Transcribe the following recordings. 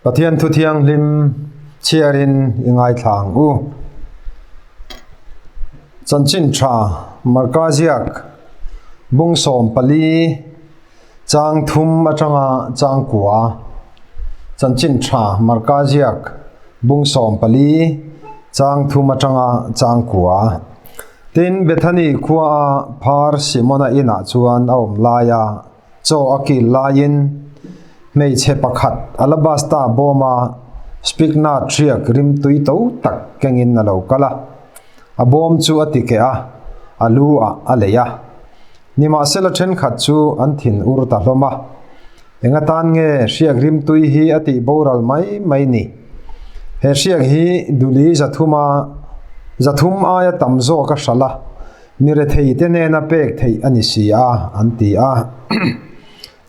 Pathian thu thianghlim chhiarin i ngaithla ang u. Chanchin tha Marka ziak bung 14 chang thum atanga chang kua. Chanchin tha Marka ziak bung 14 chang thum atanga chang kua. Tin, Bethany khua a phar Simona inah chuan a awm lai a. Chaw a kil laiin hmeichhe pakhat alabasta bawma spiknat hriak rimtui to tak kengin a lo kal a, a bawm chu a ti keh a, a lu ah a lei a. Nimahsela thenkhat chu an thin ur ta hlawm a, Eng atan nge hriak rimtui hi a tih boral mai mai ni? He hriak hi duli zathuma zathum aia tam zawk a hralh a, Mi retheite nena pek theih a ni si a, an ti a.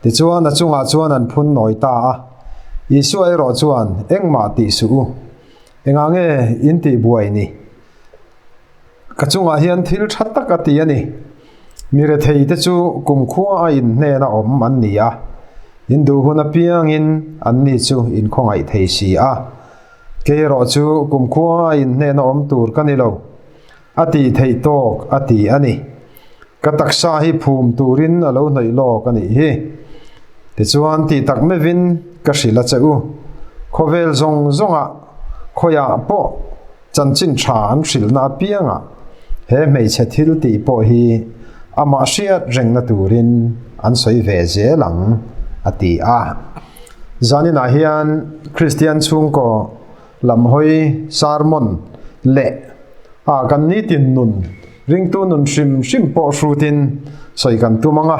Tichuan, a chungah chuan an phun nawi ta a. Isua erawh chuan, Engmah tih suh u. Engah nge in tih buai ni? Ka chungah hian thil tha tak a ti a ni. Mi retheite chu kumkhua a in hnena awm an ni a, in duh hun apiangin anni chu in khawngaih thei si a. Kei erawh chu kumkhua a in hnena awm tur ka ni lo. A tih theih tawk a ti a ni. Ka taksa hi phum turin a lo hnawih lawk a nih hi. Tichuan tih tak meuhin ka hrilh a che u. Khawvel zawng zawngah khawiah pawh chanchin tha an hrilhna apiangah he hmeichhe thil tih pawh hi amah hriat rengna turin an sawi ve zel ang, a ti a. Zaninah hian Kristian chhungkaw Lamhawi sermon leh a kan nitin nun ringtu nun hrim hrim pawh hrutin sawi kan tum ang a.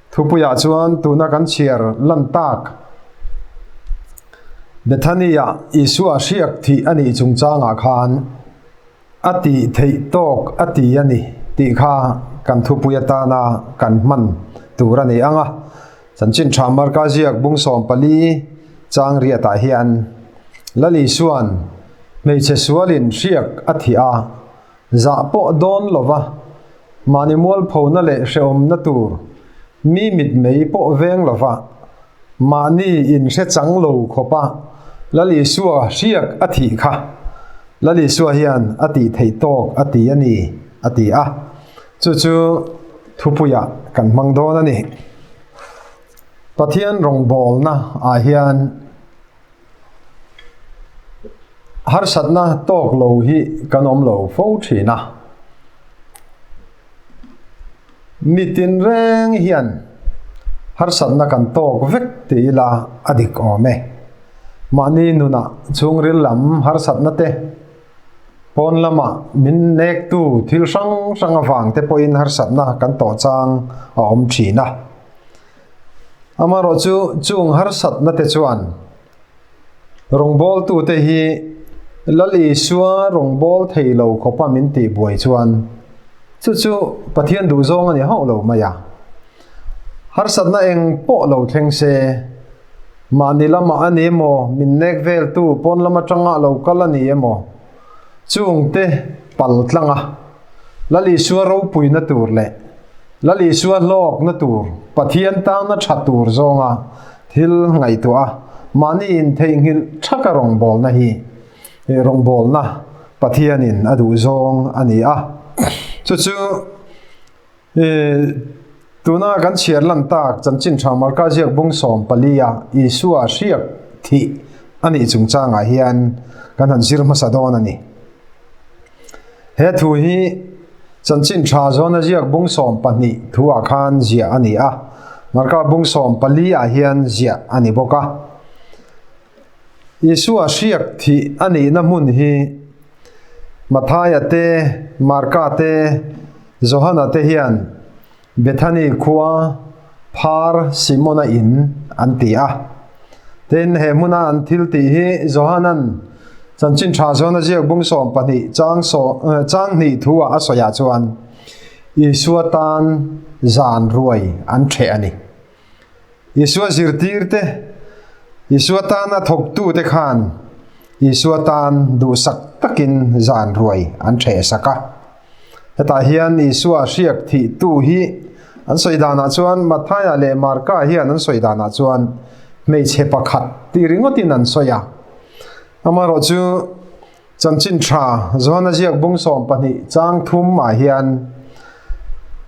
Thupuiah chuan tuna kan chhiar lan tak Bethany-ah Isua hriak thih a nih chungchangah khan a tih theih tawk a ti a ni tih kha kan thupui atana kan hman tur a ni ang a. Chanchin tha Marka ziak bung 14 chang riatah hian Lal Isua'n hmeichhe sualin hriak a thih a, zah pawh dawn lova mahni mualphona leh hrehawmna tur mi mitmei pawh veng lova Mahni inhre chang lo khawpa Lal Isua hriak a thih kha Lal Isua hian a tih theih tawk a ti a ni, a ti a. Chu chu thupuiah kan hmang dawn a ni. Pathian rawngbawlna ah hian harsatna tawk lo hi kan awm lo fo thin a. Mi tinreng hian harsatna kan tawk vek ti ila a dik awm e. Mahni nunah chhungril lam harsatna te, pawn lama min nektu thil hrang hrang avang te pawhin harsatna kan tawh chang a awm thin a. Amaherawhchu chung harsatna te chuan Rawngbawltute hi Lal Isua rawngbâwl thei lo khawpa min tihbuai chuan chu chu Pathian duhzâwng a ni hauh lo mai a. Harsatna eng pawh lo thleng se, mahni lamah a ni emaw, min nek veltu pawn lam aṭanga lo kal a ni emaw, chungte pal tlanga Lal Isua ropuina tur leh Lal Isua hlawkna tur, Pathian tana ṭha tur zawnga thil ngaihtuah a, mahni intheihnghilh ṭhaka rawngbawlna hi rawngbawlna Pathianin a duh zawng a ni a. Chu chu tuna kan chhiar lan tak chanchin tha Marka ziak bung 14 a Isua hriak thih a nih chungchangah hian kan han zir hmasa dawn a ni. He thu hi Chanchin tha zawna ziak bung 12 thuah khan ziah a ni a, Marka bung 14 ah hian ziah a ni bawk a. Isua hriak thih a nihna hmun hi Mathaia te, Marka te, Johana te hian Bethany khua phar Simona in an ti a. Tin, he hmuna an thil tih hi Johanan Chanchin Tha Zawna ziak bung 12 chang chang hnih thu ah a sawi ah chuan Isua tan zan ruai an ṭheh a ni. Isua zirtir te, Isua tana thawktu te khan Isua tan duhsak takin zan ruai an ṭheh sak a. Hetah hian Isua hriak thih tu hi an sawi danah chuan Mathaia leh Marka hian an sawi danah chuan hmeichhe pakhat. tih ringawtin an sawi a. Amaherawhchu, Chanchin Tha Johana ziak bung 12 chang thum ah hian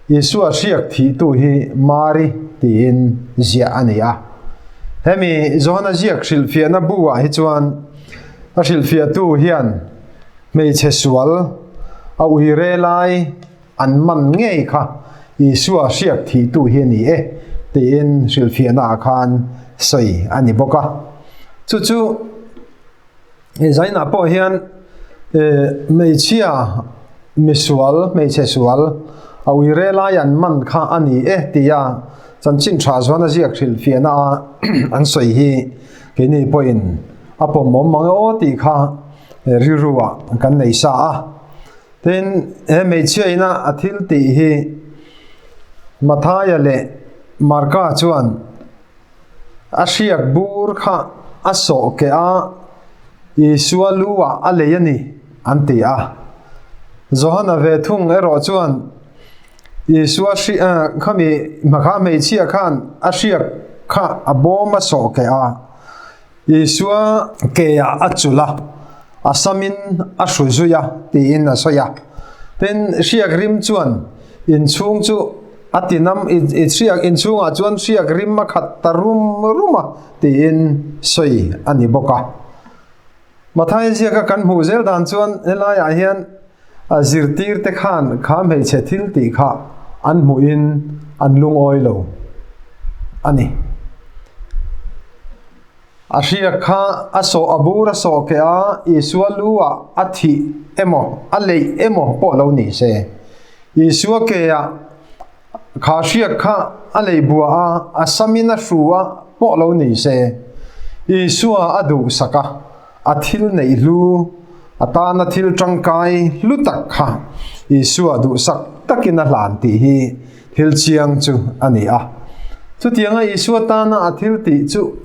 Isua hriak thihtu hi Mari tiin ziah a ni a. Hemi Johana ziak hrilhfiahna bu ah hi chuan a hrilhfiahtu hian hmeichhe sual a uire lai an man ngei kha Isua hriak thihtu hi a ni e tiin hrilhfiahna ah khan sawi a ni bawk a. Chu chu. Zainah pawh hian hmeichhia misual, hmeichhe sual a uire lai an man kha a ni e tia chanchin tha chuan a ziak hrilhfiahna a an sawi hi keini pawhin a pawmawm mang e aw tih kha rilru ah kan nei sa a. Tin, he hmeichhia ina a thil tih hi Mathaia leh Marka chuan A hriak bur kha a sawh keh a, Isua lu ah a lei a ni, an ti a. Johana ve thung erawh chuan Isua hri khami hmakha hmeichhia khan a hriak kha a bawm a sawh keh a, Isua ke ah a chulh a, a samin a hru zui a, tiin a sawi a. Tin, hriak rim chuan inchhung chu a tinam, hriak inchhungah chuan hriak rim a khat ta rum rum a, tiin sawi a ni bawk a. Matthai ziaka kan hmuh zel dan chuan helaiah hian a zirtirte khan kha hmeichhe thil tih kha an hmuhin an lungawi lo a ni. A hriak kha a sawh a bur a sawh keh a, Isua lu ah a thih emaw a leih emaw pawh lo ni se. Isua ke ah kha hriak kha a lei bua a, a samin a hru a pawh lo ni se. Isua a duhsak a. A thil neih hlu, a tana thil tangkai hlu tak kha Isua duhsak takin a hlan tih hi thil chiang chu a ni a. Chutianga Isua tana a thil tih chu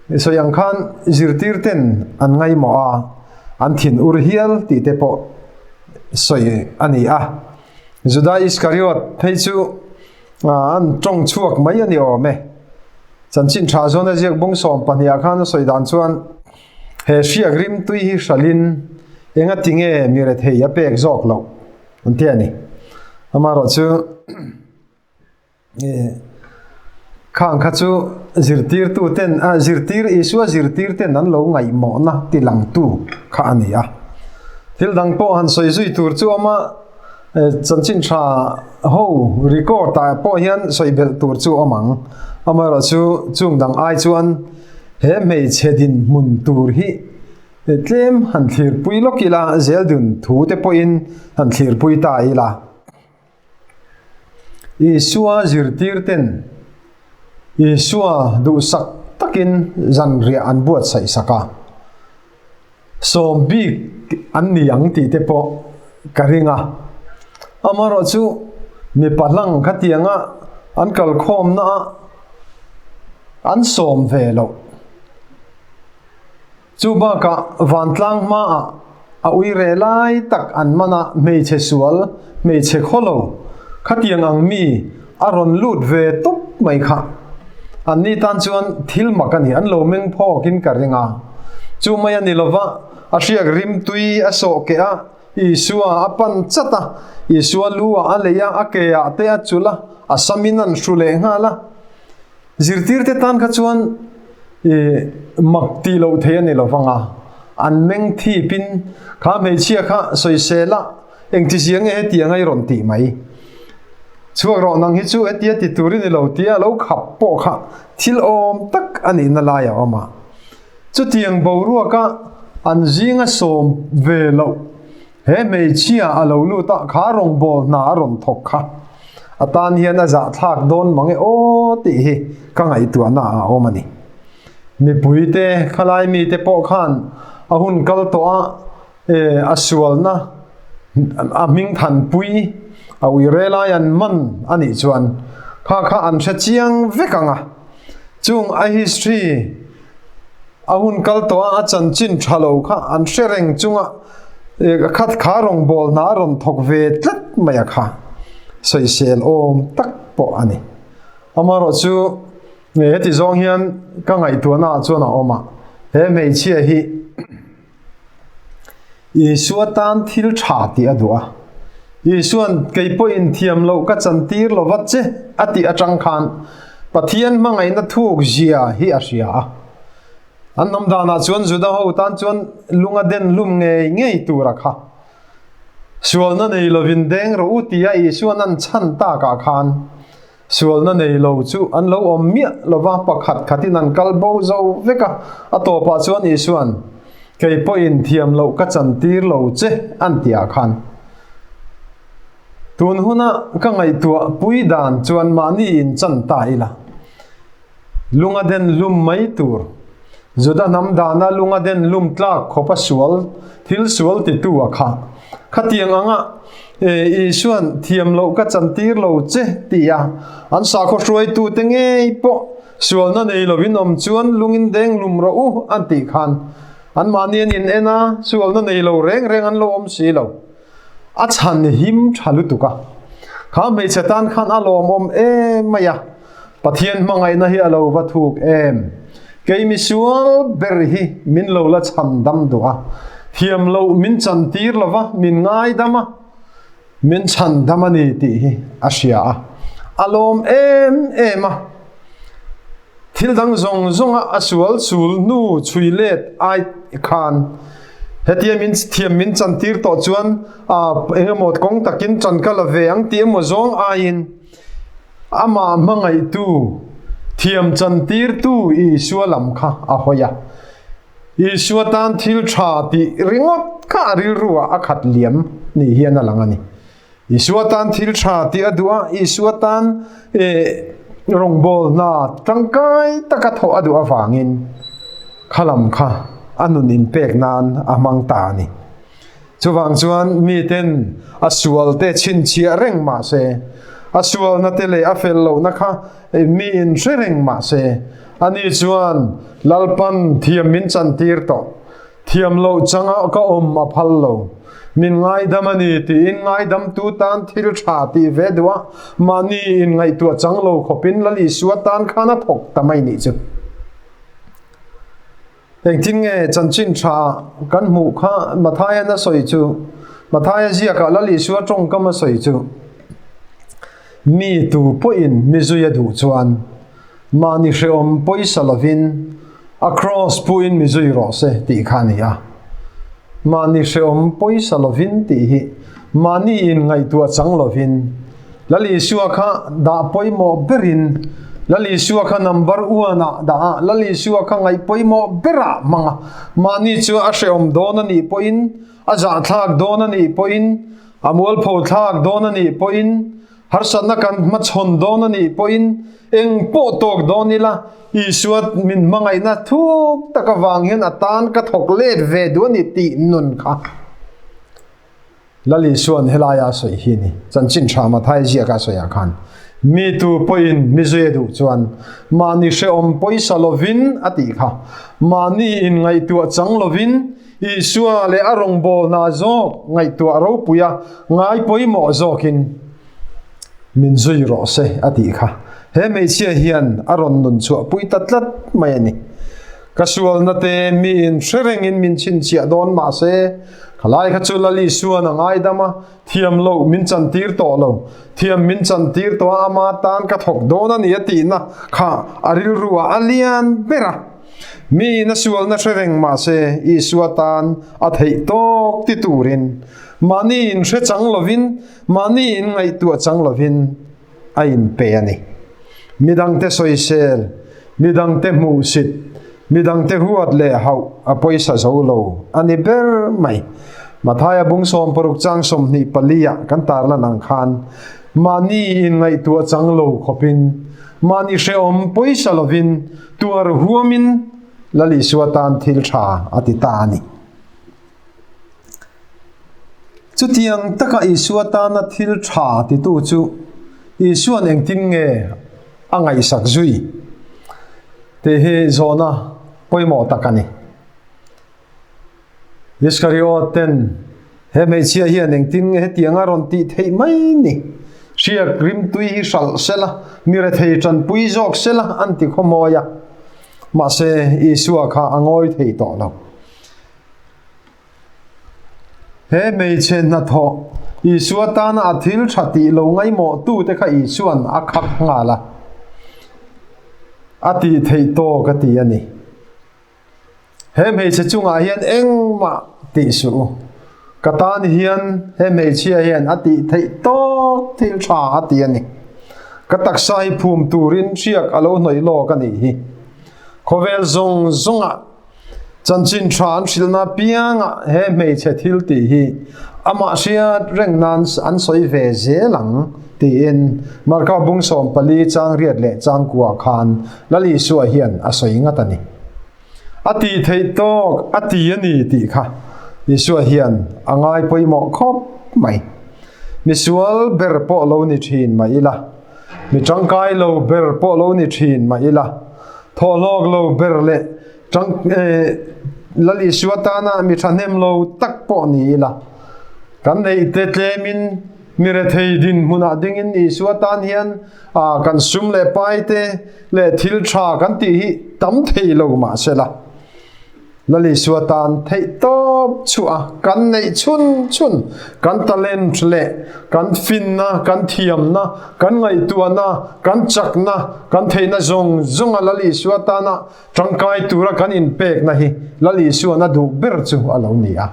sawi ang khan zirtirten an ngaimawh a, an thin ur hial tih te pawh sawi a ni a. Juda Iskariot phei chu an tawng chhuak mai a ni awm e. Chanchin tha zawn a ziak bung 12 ah khan a sawi dan chuan he hriak rim tui hi hralhin enga tinge mi rethei a pek zawk loh an ti a ni. Amaherawh chu khang kha chu zirtirtu ten zirtir Isua zirtir ten an lo ngaihmawhna tilangtu kha a ni a. Thil dang pawh han sawi zui tur chu awm a. Chanchin tha ho record ah pawh hian sawi belh tur chu awm ang. Amaherawh chu chung dang ai chuan he hmeichhe dinhmun tur hi tlem han thlirpui lawk ila, zel dun thu te pawhin han thlirpui ta ila. Isua zirtir ten Isua duhsak takin zanriah an buatsaih sak a. Sawm bik an ni ang tih te pawh ka ring a. Amaherawh chu mipa hlang khatianga an kalkhawmna ah an sawm ve loh. Chu bakah vantlang hmaah a uire lai tak an man a, hmeichhe sual, hmeichhe khaw lo khatiang ang mi a rawn lut ve tawp mai kha. An ni tan chuan thil mak a ni, an lo meng phawkin ka ring a. Chu mai a ni lova, a hriak rim tui a sawh keh a, Isua a pan chat a, Isua lu ah a lei a, a ke ah te a chulh a, a samin an hru leh nghal a. Zirtirte tan kha chuan mak tih loh thei a ni lovang a, an meng thipin kha hmeichhia kha sawisel a, engtizia nge hetiang a i rawn tih mai? Chhuak rawh nang hi chu hetia ti tur i ni lo tia lo khap pawh kha thil awm tak a nihna lai a awm a. Chutiang boruaka an zinga sawm ve loh he hmeichhia a lo lut a, kha rawngbâwl hna a rawn thawk kha a tan hian a zahthlak dawn mang e aw tih hi ka ngaihtuahna ah a awm a ni. Mipuite khalai mite pawh khan a hun kal tawh a, E, a sualna a hming thanpui a uire lai an man a nih chuan kha kha an hre chiang vek ang a. Chung a history a hun kal tawh a, a chanchin tha lo kha an hre reng chunga e, khat kha rawngbâwl hna a rawn thawk ve tlat mai a kha sawisel awm tak pawh a ni. Amaherawhchu, heti zawng hian ka ngaihtuahnaah chuan a awm a. He hmeichhia hi Isua tan thil tha tih a duh a. Isuan kei pawhin thiam loh ka chantir lo va che a tih atang khan Pathian hmangaihna thuk zia hi a hria a. An hnam danah chuan Juda ho tan chuan lunga den hlum ngei ngei tur a kha. Sualna nei lovin deng rawh u tia Isuan an chhan takah khan Sualna nei lo chu an lo awm miah lo va, pakhat khatin an kal bo zo vek a. A tawpah chuan Isua'n, Kei pawhin thiam loh ka chantir lo che, an ti ah khan. Tun huna ka ngaihtuah pui dan chuan mahni in chan ta ila. Lunga den hlum mai tur. Juda hnam dana lunga den hlum tlak khawpa sual, thil sual titu a kha. Khatiang anga Isua'n thiam loh ka chantir lo che ti a, an sakhaw hruaitute ngei pawh sualna nei lovin awm chuan lungin deng hlum rawh u an tih khan anmahni an in en a, sualna nei lo reng reng an lo awm si lo. A chhan him tha lutuk a. Kha hmeichhe tan khan a lawmawm em mai a. Pathian hmangaihna hi a lo va thuk em? Kei misual ber hi min lo la chhan dam duh a, thiam loh min chan tir lo va, min ngaidam a, min chhan dam a ni tih hi a hria a, a lawm em em a. Thil dang zawng zawnga a sual sul hnu chhui let ai khan hetia min thiam min chan tir tawh chuan eng emaw kawng takin chan ka la ve ang tih emaw zawng aiin Amah hmangaihtu, thiam chantirtu Isua lam kha a hawi a. Isua tan thil tha tih ringawt kha a rilruah a khat liam ni hian a lang a ni. Isua tan thil tha tih a duh a, Isua tan rawngbawlna tangkai taka thawh a duh avangin kha lam kha a nun inpek nan a hmang ta a ni. Chuvang chuan miten a sualte chhinchhiah reng mah se, a sualna te leh a fel lohna kha miin hre reng mah se, ani chuan Lalpan thiam min chantir tawh, thiam loh changa ka awm a phal lo, min ngaidam a ni tiin ngaidamtu tan thil tha tih ve duh a, mahni inngaihtuah chang lo khawpin Lal Isua tan khan a thawk ta mai nih chu. Engtin nge chanchin tha kan hmuh kha Matthaian a sawi chu? Matthaia ziakah Lal Isua tawngkam a sawi chu, Mi tu pawhin mi zui a duh chuan mahni hrehawm pawisa lovin a kraws puin mi zui rawh se tih kha a ni a. Mahni hrehawm pawisa lovin tih hi mahni in ngaihtuah chang lovin Lal Isua kha dah pawimawh berin, Lal Isua kha number one ah dah a, Lal Isua kha ngaih pawimawh berah hmang a, mahni chu a hrehawm dawn a nih pawhin, a zahthlak dawn a nih pawhin, a mualpho thlak dawn a nih pawhin, harsatna kan hmachhawn dawn a nih pawhin, eng pawh tawk dawn ila, Isua min hmangaihna thuk tak avang hian a tan ka thawk let ve duh a ni tih nun kha. Lal Isua'n helaia a sawi hi a ni. Chanchin tha Mathai ziaka a sawiah khan, Mi tu pawhin mi zui a duh chuan mahni hrehawm pawisa lovin a tih kha. Mahni inngaihtuah chang lovin Isua leh a rawngbawlna zawk ngaihtuah ropuia ngai pawimawh zawkin min zui rawh se a tih kha. He hmeichhia hian a rawn nun chhuahpui ta tlat mai a ni. Ka sualna te miin hre rengin min chhinchhiah dawn mah se, Khalai kha chu Lal Isuan a ngaidam a, thiam loh min chantir tawh lo, thiam min chantir tawh a, ama tan ka thawk dawn a ni a tihna kha a rilru ah a lian ber a. Miin a sualna hre reng mah se Isua tan a theih tawk ti turin mahni in hre chang lovin, mahni in ngaihtuah chang lovin a inpe a ni. Midangte sawisel, midangte hmuhsit, midangte huat leh hauh a pawisa zo lo a ni ber mai. Mathaia bung 60 chang 24 ah kan tarlan ang khan mahni inngaihtuah chang lo khawpin, mahni hrehawm pawisa lovin tuar huamin Lal Isua tan thil tha a ti ta a ni. Chutiang taka Isua tana thil tha titu chu Isua'n engtin nge a ngaihsak zui tih hi zawhna pawimawh tak a ni. Iskariot ten he hmeichhia hian engtin nge hetiang a rawn tih theih mai ni? Hriak rimtui hi hralh sela, mi rethei tanpui zawk sela an ti khawmawi a. Mahse, Isua kha a ngawi thei tawh lo. He hmeichhe hnathawh Isua tana a thil tha tih lo ngaimawhtute kha Isua'n a khak nghal a, a tih theih tawk a ti a ni. He hmeichhe chungah hian engmah tih suh u. Ka tan hian he hmeichhia hian a tih theih tawk thil tha a ti a ni. Ka taksa hi phum turin hriak a lo hnawih lawk a nih hi. Khawvel zawng zawngah chanchin tha an hrilhna piangah he hmeichhe thil tih hi amah hriat reng nan an sawi ve zel ang tiin Marka bung 14 chang riat leh chang kua khan Lal Isua hian a sawi ngat a ni. A tih theih tawk a ti a ni tih kha Isua hian a ngai pawimawh khawp mai. Misual ber pawh lo ni thin mah ila, mi tangkai lo ber pawh lo ni thin mah ila, thawhlawk lo ber leh tang Lal Isua tana mi thahnem lo tak pawh ni ila, kan neih te tlemin Mi rethei dinhmunah dingin Isua tan hian kan sum leh pai te leh thil tha kan tih hi tam thei lo mah se la, Lal Isua tan theih tawp chhuah a kan neih chhun chhun, kan talent leh kan finna, kan thiamna, kan ngaihtuahna, kan chakna, kan theihna zawng zawnga Lal Isua tana tangkai tura kan inpekna hi Lal Isuan a duh ber chu a lo ni a.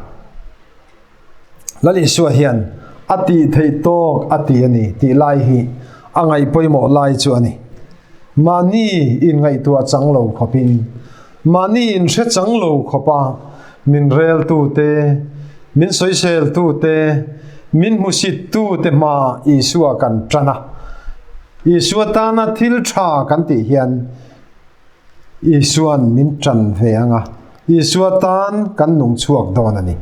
Lal Isua hian a tih theih tawk a ti a ni tih lai hi a ngaih pawimawh lai chu a ni. Mahni inngaihtuah chang lo khawpin, mahni inhre chang lo khawpa min reltute, min sawiseltute, min hmusittute hmaa Isua kan tan a, Isua tana thil tha kan tih hian Isua'n min ṭan ve ang a, Isua tan kan nung chhuak dawn a ni.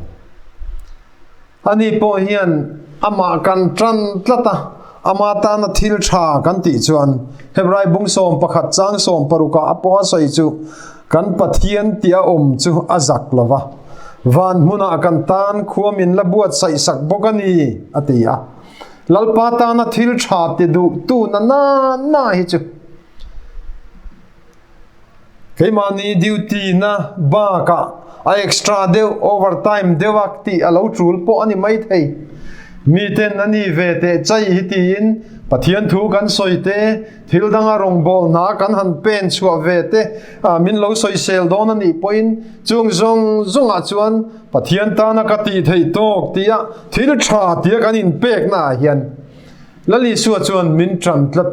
Ani pawh hian amah kan ṭan tlat a, ama tana thil ṭha kan tih chuan Hebrai bung 11 chang 16 ah a pawh a sawi chu kan Pathian tih a awm chu a zak lo va, van hmunah kan tan khua min la buatsaih sak bawk a ni, a ti a. Lalpa tana thil ṭha ti duhtu na na na hi chu Keimahni duty na bakah a extra deuh, overtime deuh a tih a lo tul pawh a ni mai thei. Miten a ni ve teh chai hi tiin Pathian thu kan sawi te, thil danga rawngbawlh hna kan han pen chhuah ve te min lo sawisel dawn a nih pawhin chung zawng zawngah chuan Pathian tana ka tih theih tawk tia thil tha tia kan inpekna ah hian Lal Isua chuan min ṭan tlat.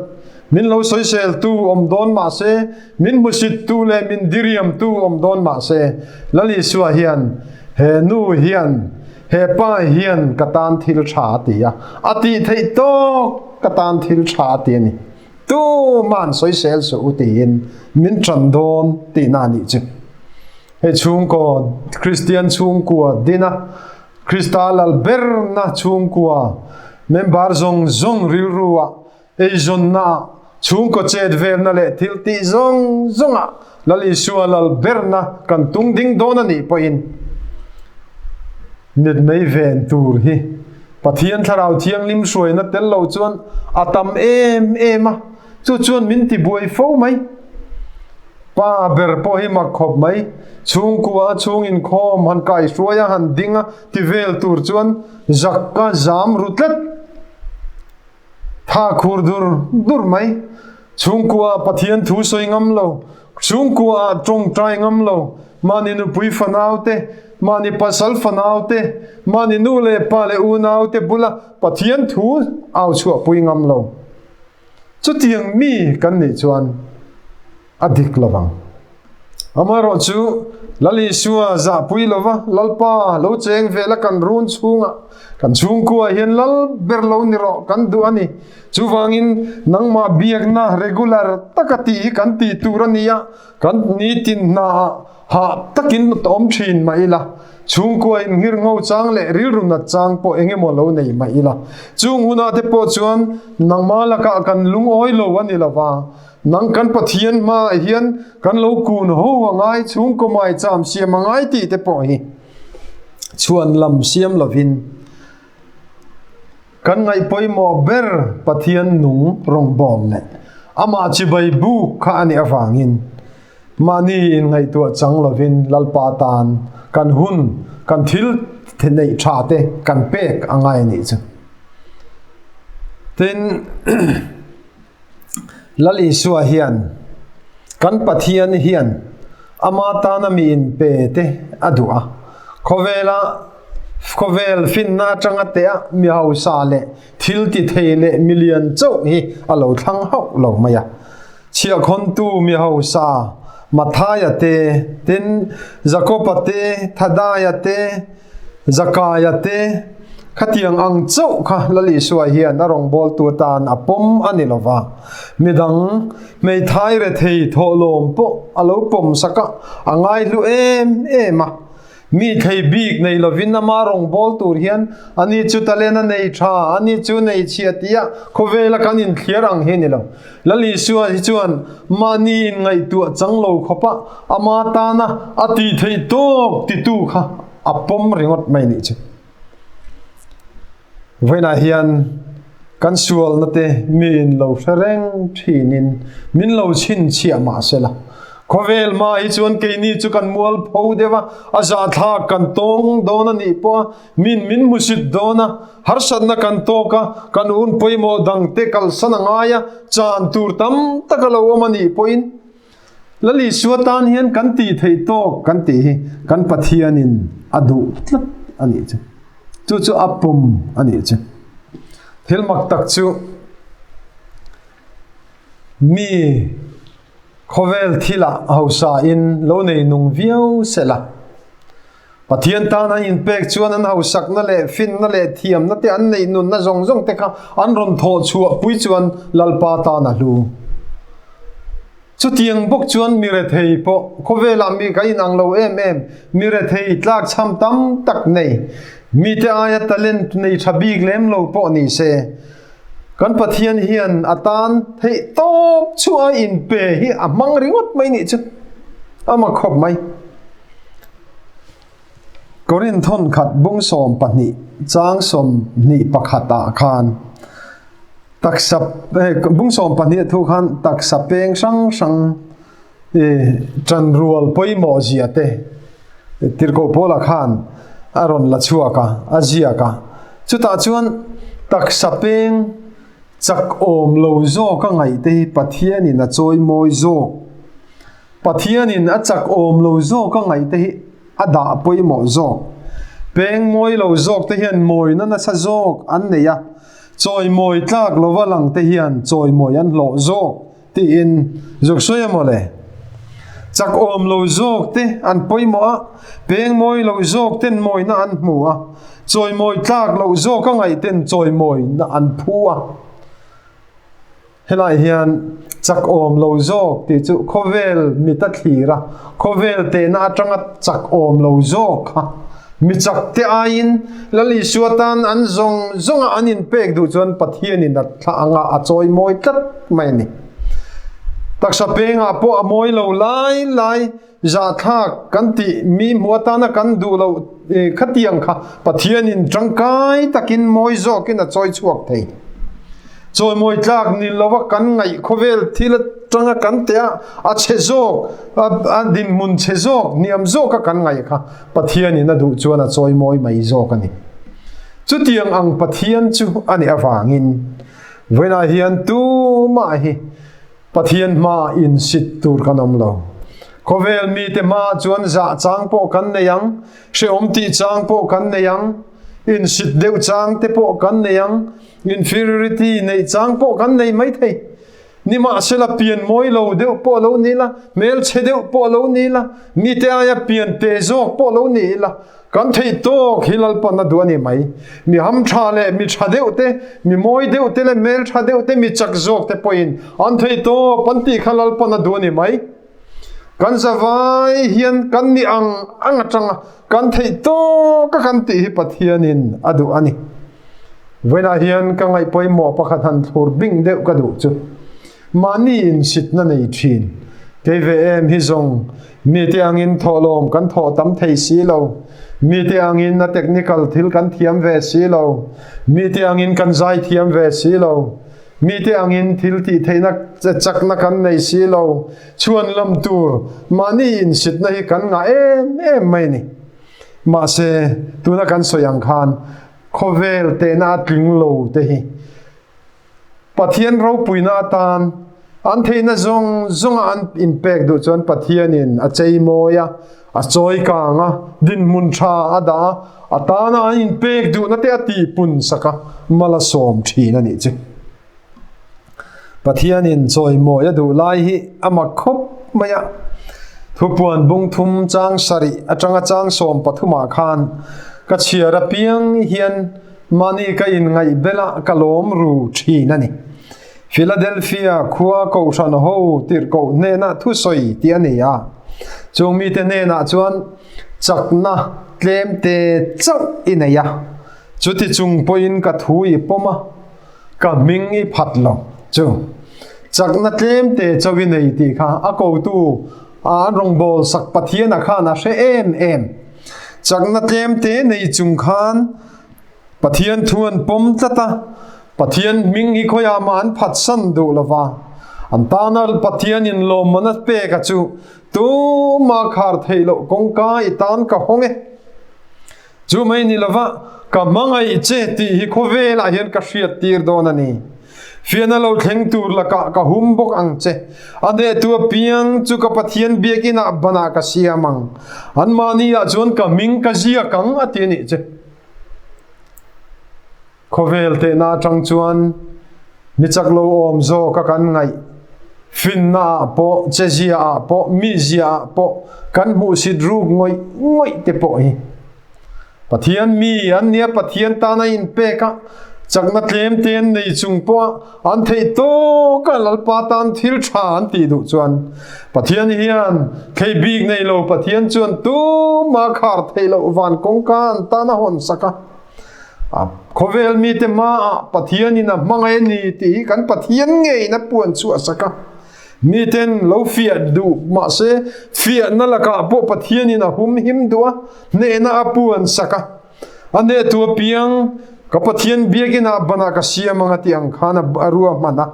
Min lo sawiseltu awm dawn mah se, min hmusittu leh min diriamtu awm dawn mah se, Lal Isua hian he nu hian, he pa hian ka tan thil ṭha a ti a, a tih theih tawk ka tan thil ṭha a ti a ni. Tuma'n sawisel suh u tiin min ṭan dawn tihna a nih chu. Hei chhungkaw, Kristian chhungkua dina Krista lal berna chhungkua member zawng zawng rilrua eizawnna, chhungkaw chet velna leh thil tih zawng zawngah Lal Isua lal berna kan tung ding dawn a nih pawhin mitmei ven tur hi Pathian Thlarau Thianghlim hruaina tel lo chuan a tam em em a, chu chuan min tibuai fo mai. Pa ber pawh hi mak khawp mai. Chhungkua a chhung inkhawm han kaihruai a han ding a ti vel tur chuan zak ka zam ru tlat. Tha khur dur dur mai. Chhungkua Pathian thu sawi ngam lo, chhungkua ah tawngtai ngam lo, mahni nupui fanau te, mahni pasal fanau te, mahni nu leh pa leh unau te bula Pathian thu au chhuahpui ngam lo. Chutiang mi kan nih chuan a dik lo vang. Amaherawh chu Lal Isua zahpui lova Lalpa lo cheng vela kan run chhungah kan chhungkua hian lal ber lo ni rawh kan duh a ni. Chuvangin nangmah biakna regular taka tih hi kan tih tur a ni a, kan nitin hnaah Hah takin awm thin mah ila, chhungkua inghir ngho chang leh rilru nat chang pawh eng emaw lo nei mah ila, chung hunah te pawh chuan nangmah lakah kan lungawi lo a ni lova, nang kan Pathian hmaah hian kan lo kun ho a ngai, chhungkaw maicham siam a ngai tih te pawh hi chhuan lam siam lovin kan ngaih pawimawh ber Pathian nung rawngbawm leh amah chibai buk kha a nih avangin. Mahni inngaihtuah chang lovin Lalpa tan kan hun, kan thil neih tha te kan pek a ngai a nih chu. Tin, Lal Isua hian kan Pathian hian ama tana mi inpe te a duh a. Khawvela khawvel finna atanga teh a mi hausa leh thil ti thei leh milian chauh hi a lo thlang hauh lo mai a. Chhiahkhawntu mi hausa Mathaia te, tin Jakoba te, Thadaia te, Zakaia te, khatiang ang chauh kha Lal Isua hian a rawngbawltu atan a pawm a ni lo va. Midang hmeithai rethei thawhlawm pawh a lo pawm sak a, a ngaihlu em em a. Mi thei bik nei lovin ama rawngbâwl tur hian ani chu talent a nei tha, ani chu nei chhia tia khawvela kan inthliar ang hi a ni lo. Lal Isua hi chuan mahni inngaihtuah chang lo khawpa ama tana a tih theih tawk titu kha a pawm ringawt mai nih chu. Vawiinah hian kan sualna te miin lo hre reng thinin min lo chhinchhiah mah se la, khawvel hma hi chuan keini chu kan mual pho deuh a, a zahthlak kan tawng dawn a nih pawh a, min min hmusit dawn a, harsatna kan tawk a, kan un pawimawh dangte kalsan a ngai a, chan tur tam tak a lo awm a nih pawhin Lal Isua tan hian kan tih theih tawk kan tih hi kan Pathianin a duh tlat a nih chu. Chu chu a pawm a nih chu. Thil mak tak chu mi khawvel thilah hausa in lo nei nung viau sela. Pathian tan an inpek chuan an hausakna leh finna leh thiamna te an neih nunna zawng zawng te kha an rawn thawh chhuah pui chuan Lalpa tan a hlu. Chutiang bawk chuan mi rethei pawh khawvelah mi ka inang lo em em, mi rethei tlakchham tam tak nei, mite aia talent nei tha bik lem lo pawh ni se, kan Pathian hian a tan theih tawp chu a inpe hi a hmang ringawt mai nih chu a mak khawp mai. Korinth thawnkhat bung 12 chang 21 ah khan taksa bung 12 a thu khan taksa peng hrang hrang ṭanrual pawimawh zia te Tirhkoh Paula khan a rawn la chhuak a, a ziak a. Chutah chuan taksa peng chak awm lo zawk a ngaih te hi Pathianin a chawimawi zawk. Pathianin a chak awm lo zawk a ngaih te hi a dah pawimawh zawk. Peng mawi lo zawk te hian mawina nasa zawk an nei a, chawimawi tlak lova lang te hian chawimawi an hlawh zawk tiin zuk sawi a mawle. Chak awm lo zawk te an pawimawh a, peng mawi lo zawk ten mawina an hmu a, chawimawi tlak loh zawk a ngaih ten chawimawina an phu a. Helai hian chak awm lo zawk tih chu khawvel mit a thlir a, khawvel tehna atanga chak awm lo zawk kha mi chak te aiin Lal Isua tan an zawng zawnga an inpek duh chuan Pathianin a thlah anga a chawi mawi tlat mai a ni. Taksa pengah pawh a mawi lo lai lai zahthlak kan tih mi hmuh atana kan duh loh khatiang kha Pathianin tangkai takin mawi zawkin a chawi chhuak thei. Chawimawi tlak ni lova kan ngaih khawvel thil atanga kan teh a, a chhe zawk, a dinhmun chhe zawk, hniam zawka kan ngaih kha Pathianin a duh chuan a chawimawi mai zawk a ni. Chutiang ang Pathian chu a nih avangin vawiinah hian tumah hi Pathian hma insit tur kan awm lo. Khawvel mite hma chuan zah chang pawh kan nei ang, hrehawm tih chang pawh kan nei ang, insit deuh chang te pawh kan nei ang, inferiority neih chang pawh kan nei mai thei. Nimahsela pian mawi lo deuh pawh lo ni la, hmelchhe deuh pawh lo ni la, mite aia pian te zawk pawh lo ni ila, Kan theih tawk hi Lalpan a duh a ni mai. Mi hamtha leh mi tha deuh te, mi mawi deuh te leh hmel tha deuh te, mi chak zawk te pawhin an theih tawp an tih kha Lalpan a duh a ni mai. Kan zavai hian kan ni ang ang atanga kan theih tawk a kan tih hi Pathianin a duh a ni. Vawiinah hian ka ngaih pawimawh pakhat han thlur bing deuh ka duh chu. Mahni insitna nei thin. Kei ve em hi zawng mite angin thawhlawm kan thawh tam thei si lo. Mite angin a technical thil kan thiam ve si lo. Mite angin kan zai thiam ve si lo. Mite angin thil tih theihna che chakna kan nei si lo, chhuan lam tur mahni insitna hi kan ngah em em mai a ni. Mahse, tuna kan sawi ang khan khawvel tehna a tling lo te hi Pathian ropuina atan an theihna zawng zawnga an inpek duh chuan Pathianin a chei mawi a, a chawi kang a, dinhmun tha a dah a, a tana an inpek duhna te a tihpun sak a, mal a sawm thin a nih chu. Pathianin chawimawi a duh lai hi a mak khawp mai a, Thupuan bung thum chang sarih atanga chang 13 ah khan ka chhiar apiang hian Mahni ka inngaih bela ka lawm ru thin a ni. Philadelphia khua kohhran ho tirhkoh hnenah thusawi tih a ni a, chung mite hnenah chuan chakna tlem te chauh i nei a, chuti chung pawhin ka thu i pawm a, ka hming i phat lo. Chu chakna tlem te chauh i nei tih kha a kotu an rawngbâwl sak Pathiana khan a hre em em. Chakna tlem te nei chung khan Pathian thu an pawm tlat a, Pathian hming hi khawiah mah an phatsan duh lo va, an tana Pathianin lawmman a pek a chu tuma khar theih loh kawngka i tan ka hawng e. Chu mai ni lova, ka hmangaih che tih hi khawvelah hian ka hriat tir dawn a ni. Fiahna lo thleng tur lakah ka hum bawk ang che. A hnehtu apiang chu ka Pathian biakinah banah ka siam ang. Anmahniah chuan ka hming ka ziak ang a ti a nih che. Khawvel tehna atang chuan mi chak lo awm zawka kan ngaih, finna ah pawh, chezia ah pawh, mizia ah pawh kan hmuhsit ruk ngawih ngawih te pawh hi Pathian mi an nia, Pathian tana inpek a, chakna tlem te an nei chung pawha an theih tawk a Lalpa tan thil tha an tih duh chuan Pathian hian thei bik nei lo Pathian chuan tuma khar theih loh van kawngka an tan a hawn sak a. A khawvel mite hmaah Pathianin a hmangaih a ni tih hi kan Pathian ngeiin a puan chhuah sak a. Miten lo fiah duh mahse fiahna lakah pawh Pathianin a hum him duh a, hnehna a puan sak a. A hnehtu apiang ka Pathian biakinah banah ka siam ang a tih ang khan a ruahman a.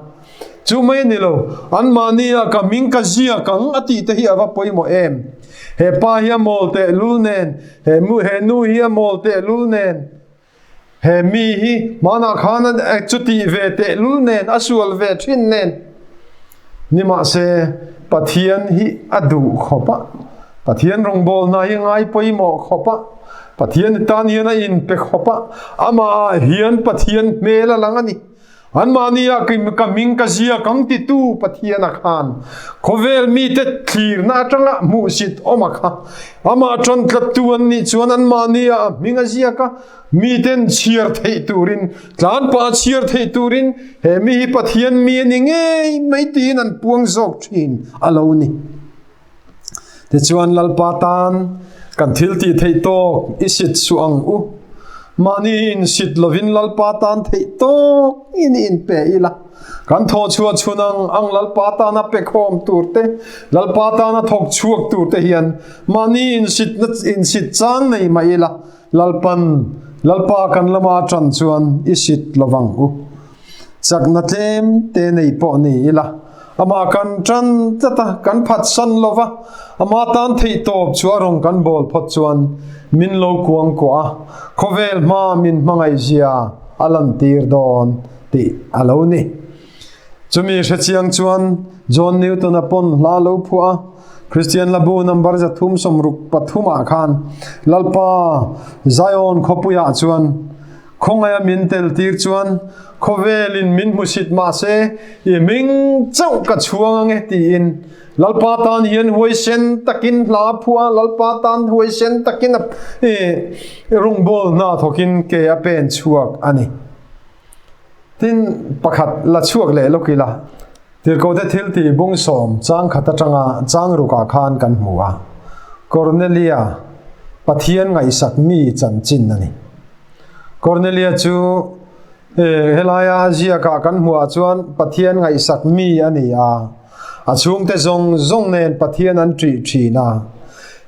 Chu mai a ni lo, anmahnia ka hming ka ziak ang a tih te hi a va pawimawh em. He pa hi a mawl tehlul nen, he he nu hi a mawl tehlul nen, He mi hi hmanah khan a chutih ve tehlul nen, a sual ve thin nen. Nimahse, Pathian hi a duh khawp a, Pathian rawngbawlna hi ngai pawimawh khawp a, Pathian tan hian a inpe khawp a, amah ah hian Pathian hmel a lang a ni. Anmahni ah ka hming ka ziak ang titu Pathian a khan khawvel mite thlirna atanga hmuhsit awm a kha. Amah tan tlattu an nih chuan anmahni ah a hming a ziak a, miten chhiar theih turin, tlanpah chhiar theih turin he mi hi Pathian mi a ni ngei mai tiin an puang zawk thin a lo ni. Tichuan Lalpa tan kan thil tih theih tawk i sit suh ang u. Mahni in sit lovin Lalpa tan theih tawk in i inpe ila. Kan thawh chhuah chhun ang ang Lalpa tana pe khawm tur te, Lalpa tana thawk chhuak tur te hian mahni in sitna in sit chang nei mah ila Lalpan Lalpa kan lama atan chuan i sit lovang u. Chakna tlem te nei pawh ni ila, amah kan tan tlat a, kan phatsan lo va, ama tan theih tawp chu a rawn kan bawl phawt chuan min lo kuang kuah a, khawvel hma min hmangaihzia a lantir dawn tih a lo ni. Chumi hrechiang chuan John Newton-a pawn hla lo phuah a, Kristian Labu number 363 ah khan Lalpa Zion khawpuiah chuan Khawngaia min tel tir chuan khawvelin min hmusit mahse i hming chauh ka chhuang ange tiin Lalpa tan hian huaisen takin hla a phuah a, Lalpa tan huaisen takin a rawngbâwl hna thawkin ke a pen chhuak a ni. Tin, pakhat la chhuak leh lawk ila, Tirhkohte thiltih bung sawm chang khat atanga chang rukah khan kan hmu a, Kornelia, Pathian ngaihsak mi chanchin a ni. Kornelia chu helaia a ziakah kan hmuhah chuan Pathian ngaihsak mi a ni a, a chhungte zawng zawng nen Pathian an ṭih ṭhin a,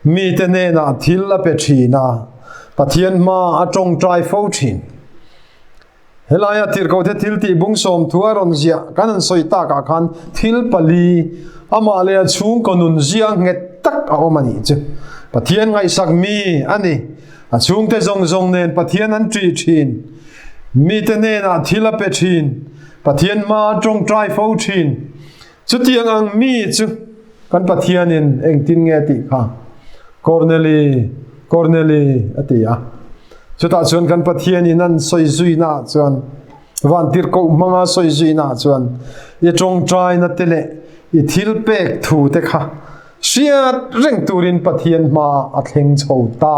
mite hnenah thil a pe ṭhin a, Pathian hma a ṭawngṭai fo ṭhin. Helaia tirhkohte thiltih bung sawmthu a rawn ziah kan han sawi takah khan thil pali, amah leh a chhungkaw nun zia nghet tak a awm a nih chu. Pathian ngaihsak mi a ni. A chhungte zawng zawng nen Pathian an ṭih ṭhin. Mite hnenah thil a pe ṭhin. Pathian hma a ṭawngṭai fo ṭhin. Chutiang ang mi chu kan Pathianin engtin nge tih kha Korneli, Korneli a ti a. Chutah chuan kan Pathianin an sawi zuinaah chuan vantirhkoh hmanga sawi zuinaah chuan i tawngtaina te leh i thil pek thu te kha hriat reng turin Pathian hmaah a thleng chho ta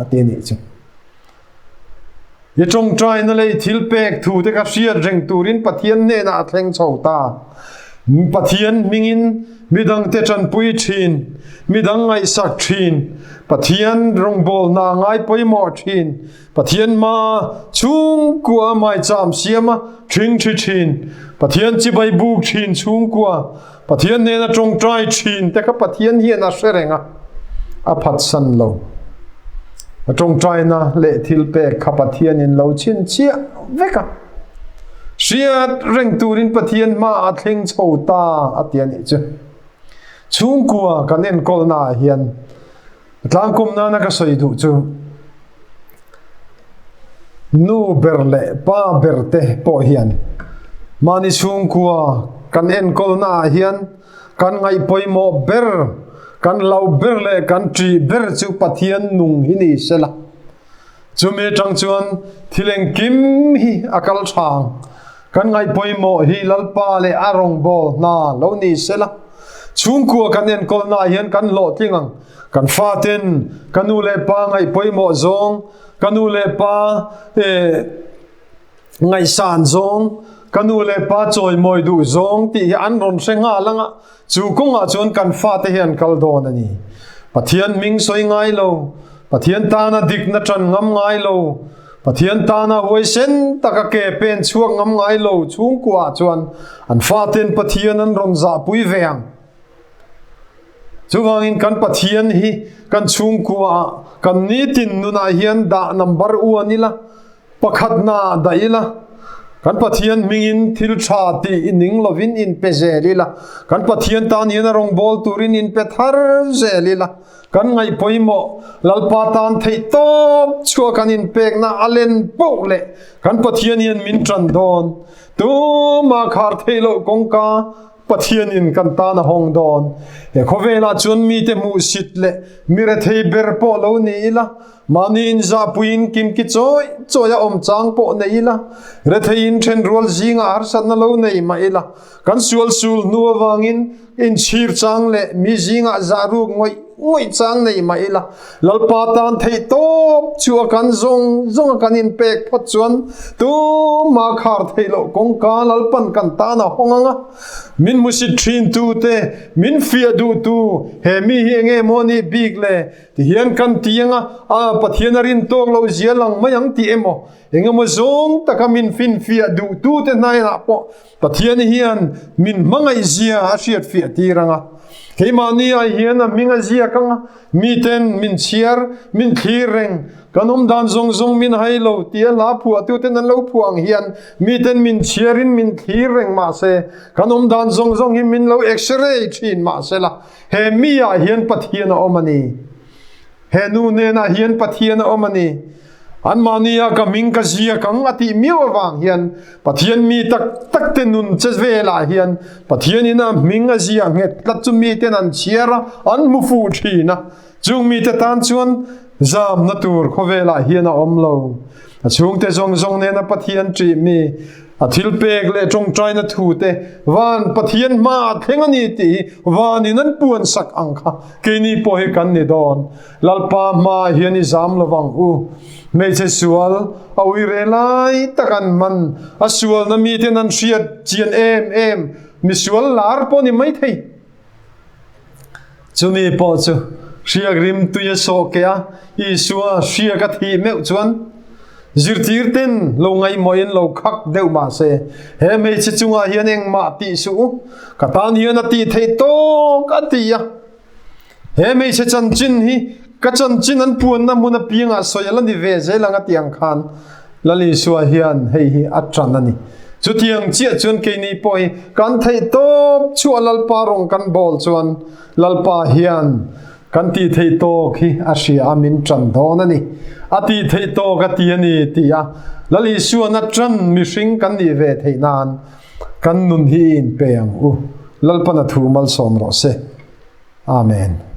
a ti a nih chu. I tawngtaina leh i thilpek thu te kha hriat reng turin Pathian hnenah a thleng chho ta. Pathian hmingin midangte tanpui thin, midang ngaihsak thin, Pathian rawngbawlna ngai pawimawh thin, Pathian hma chhungkua maicham siama thing thi thin, Pathian chibai buk thin chhungkua, Pathian hnena tawngtai thin te kha Pathian hian a hre reng a, a phatsan lo. A tawngtaina leh thil pek kha Pathianin lo chhinchhiah vek a. Hriat reng turin Pathian hmaah a thleng chho ta a ti a nih chu. Chhungkua kan enkawlnaah hian tlangkawm nana ka sawi duh chu nu ber leh pa ber te pawh hian mahni chhungkua kan enkawlnaah hian kan ngaih pawimawh ber, kan hlauh ber leh kan ṭih ber chu Pathian nung hi ni sela. Chumi aṭang chuan thil engkim hi a kal ṭhang. Kan ngaih pawimawh hi Lalpa leh a rawngbâwl hna lo ni sela. Chhungkua kan enkawlnaah hian kan hlawhtling ang. Kan faten ka nu leh pa ngaih pawimawh zawng, ka nu leh pa ngaihsan zawng, ka nu leh pa chawimawi duh zawng tih hi an rawn hre nghal ang a, chu kawngah chuan kan fate hi an kal dawn a ni. Pathian hming sawi ngai lo, Pathian tana dikna ṭan ngam ngai lo, Pathian tana huaisen taka ke pen chhuak ngam ngai lo chhungkuaah chuan an faten Pathian an rawn zahpui ve ang. Chuvangin kan Pathian hi kan chhungkuaah kan nitin nunah hian dah number uan ila, pakhatna dah ila, kan Pathian hmingin thil tha tih i ning lovin inpe zel ila, kan Pathian tan hian a rawngbâwl turin inpe thar zel ila, kan ngaih pawimawh Lalpa tan theih tawp chhuah kan inpekna a len poh leh kan Pathian hian min ṭan dawn. Tumah khar theih loh kawngka Pathianin kan tan a hawng dawn. He khawvelah chuan mite hmuhsit leh mi rethei ber pawh lo ni ila, mahni inzahpuiin kimki chawi chawi a awm chang pawh nei ila, retheiin thenrual zingah harsatna lo nei mah ila, kan sual sul hnu avangin inchhir chang leh mi zingah zahruk ngawih ngawih chang nei mah ila, Lalpa tan theih tawp chu a kan zawng zawng a kan inpek phawt chuan tumah khar theih loh kawngka Lalpan kan tan a hawng ang a. Min hmusit thin tu te, min fiah duh tu, he mi hi enge maw nih bik le? Ti hian kan ti ang a, a Pathian a rin tawk loh zia lang mai ang tih emaw, engemaw zawng taka min finfiah duh tu te hnainah pawh Pathian hian min hmangaih zia a hriat fiah tir ang a. Keimahni ah hian a hming a ziak ang a, miten min chhiar, min thlir reng, kan awm dan zawng zawng min hai lo tia hla phuahtuten an lo phuah ang hian miten min chhiarin min thlir reng mah se, kan awm dan zawng zawng hi min lo x-ray thin mah se la, he mi ah hian Pathian a awm a ni. He nu hnenah hian Pathian a awm a ni. Anmahnia ka hming ka ziak ang a tih miau avang hian Pathian mi tak tak te nun che velah hian Pathianin a hming a ziah nghet tlat chu miten an chhiar a, an hmu fuh thin a. Chung mite tan chuan zamna tur khawvelah hian a awm lo. A chhungte zawng zawng nena Pathian ṭih mi, a thilpek leh ṭawngṭaina thute van Pathian hmaah thleng a ni tih hi vanin an puansak ang kha keini pawh hi kan ni dawn. Lalpa hmaah hian i zam lo vang u. Hmeichhe sual a ui re lai tak an hman, a sualna miten an hriat chian em em, misual lar pawh ni mai thei. Chumi pawh chu hriak rim tui a sawh keh a, Isua hriak a thih meuh chuan zirtir ten lo ngaihmawhin lo khak deuh mah se, he hmeichhe chungah hian engmah tih suh u, ka tan hian a tih theih tawk a ti a. He hmeichhe chanchin hi ka chanchin an puanna hmun apiangah sawi a la ni ve zel ang a ti ang khan. Lal Isua hian hei hi a ṭan a ni. Chutiang chiah chuan keini pawh hi kan theih tawp chhuah Lalpa rawng kan bawl chuan Lalpa hian kan tih theih tawk hi a hria a min ṭan dawn a ni. A tih theih tawk a ti a ni ti a Lal Isuan a ṭan mihring kan nih ve theih nan kan nun hi i inpe ang u. Lalpan a thu malsawm rawh se. Amen.